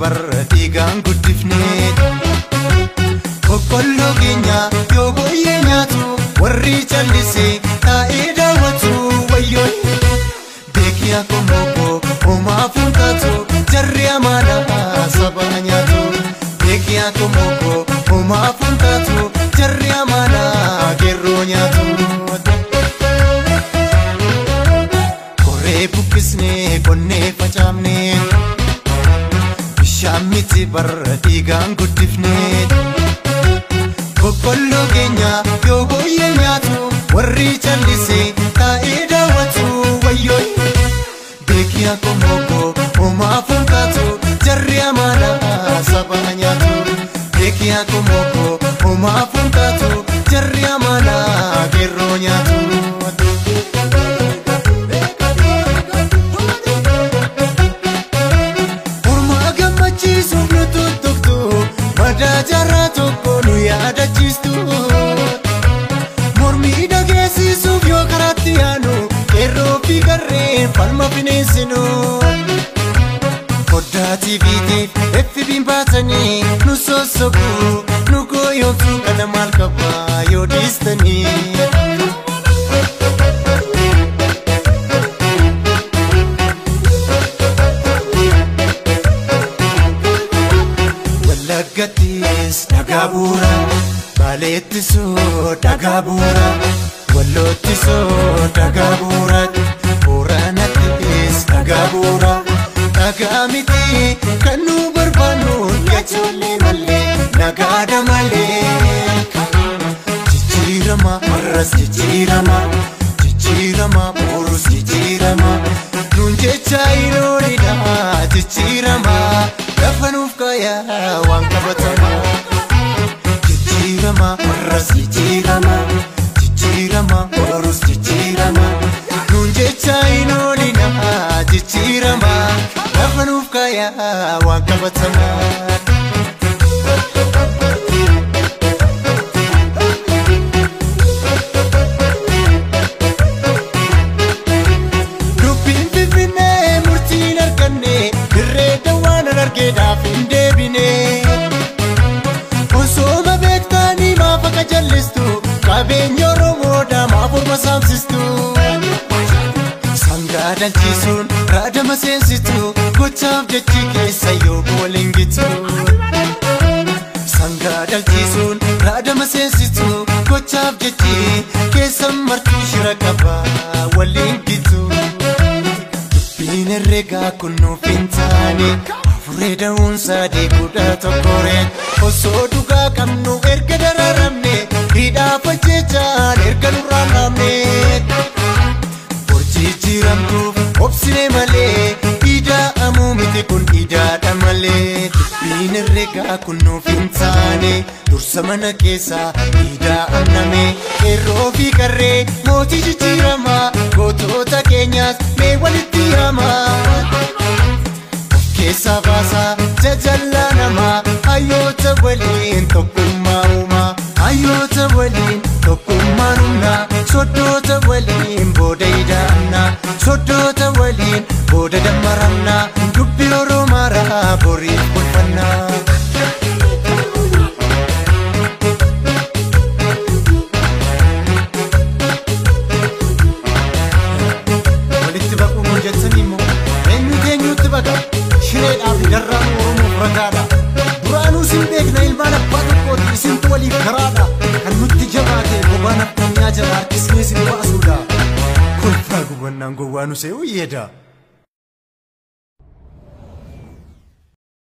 Barra dhiigaan guddifne. Boqqolloo keenya yoo booyyee nyaatu warri callisee taa'ee daawwatu wayyoo. Beekii akkuma obbo homaa fuuntaatu jarri amaanaa saba nyaatu. Beekii akkuma obbo homaa fuuntaatu jarri amaanaa geerroo nyaatu. Koree buqqisnee qonnee facaafnee. Bishaan miti barra dhiigaan guddifne. Boqqolloo keenya yoo booyyee nyaatu warri callisee taa'ee daawwatu wayyoo. Beekii akkuma obbo homaa fuuntaatu jarri amaanaa saba nyaatu. Beekii akkuma obbo homaa fuuntaatu jarri amaanaa geerroo nyaatu. Gammachiisuuf nu tuttuqtu madaa jaarraa tokko nu yaadachiistu. Mormii dhageessisuuf yoo karaatti yaanu qeerroo fi qarreen falma bineensinu. Foddaa TVtiif FB'n baatanii nu sossobu nu gooyyoomsu kana maal qabaa yoo dhiistanii. Wallaggattis dhagaa bu'uura, Baaleettisoo dhagaa bu'uura, Walloottisoo dhagaa bu'uura, Booranattis dhagaa bu'uura. Dhagaa miti kan nu barbaannu ijoollee malee nagaadha malee. Jijjiirama har'as jijjiirama, jijjiirama borus jijjiirama. Nuun jecha iloolidha jijjiirama. Lafa nuuf kaayaa waan qabatama. Jijjiirama har'as jijjiirama, jijjiirama borus jijjiirama. Nuun jecha iloolidha jijjiirama. Lafa nuuf kaayaa waan qabatama. Dubbiin Finfinnee murtiin arganne dirree dawaan argeedhaaf hin deebine. Osooma beektanii maaf akka jallistu qabeenya Oromoodhaa maaf orma saamsistu. Sangaa dhalchisuun raadama seensitu gochaaf jechi keessa yoo waliin gitu. Sangaa dhalchisuun raadama seensitu gochaaf jechi keessa martuu shira qaba waliin gitu. Dubbiin herreegaa kun nuuf hin taane afuree da'uunsaa deeguudha tokkoree. Osoo dhugaa qabnu erga dararamne hidhaaf ajjechaan erga nurraa dhaabne. Jijjiiramtuuf obsine malee ida'amuu miti kun idaadha malee. Dubbiin herreegaa kun nuuf hin taane dursa mana keessaa ida'amname. Qeerroo fi qarree mootii jijjiiramaa gootota keenyaas mee walitti yaamaa. Of keessaa baasaa jajallaa namaa hayyoota waliin tokkummaa uumaa. Hayyoota waliin tokkummaan humnaa soddoota waliin booda ida'amnaa soddoota waliin booda dammaramnaa dubbii Oromaaraa boriif bulfannaa. Walitti baquu nu jettanii immoo eenyutu eenyutti baqa shireedhaaf darraan Oromoof ragaadha. Duraanuu sin beekna ilmaan abbaa tokkooti isintu waliif karaadha. Kan nutti jabaate bobaan addunyaa jala harkisnee sin baasuudha. Kolfaa gubannaan gowwaa nu se'u yeeda.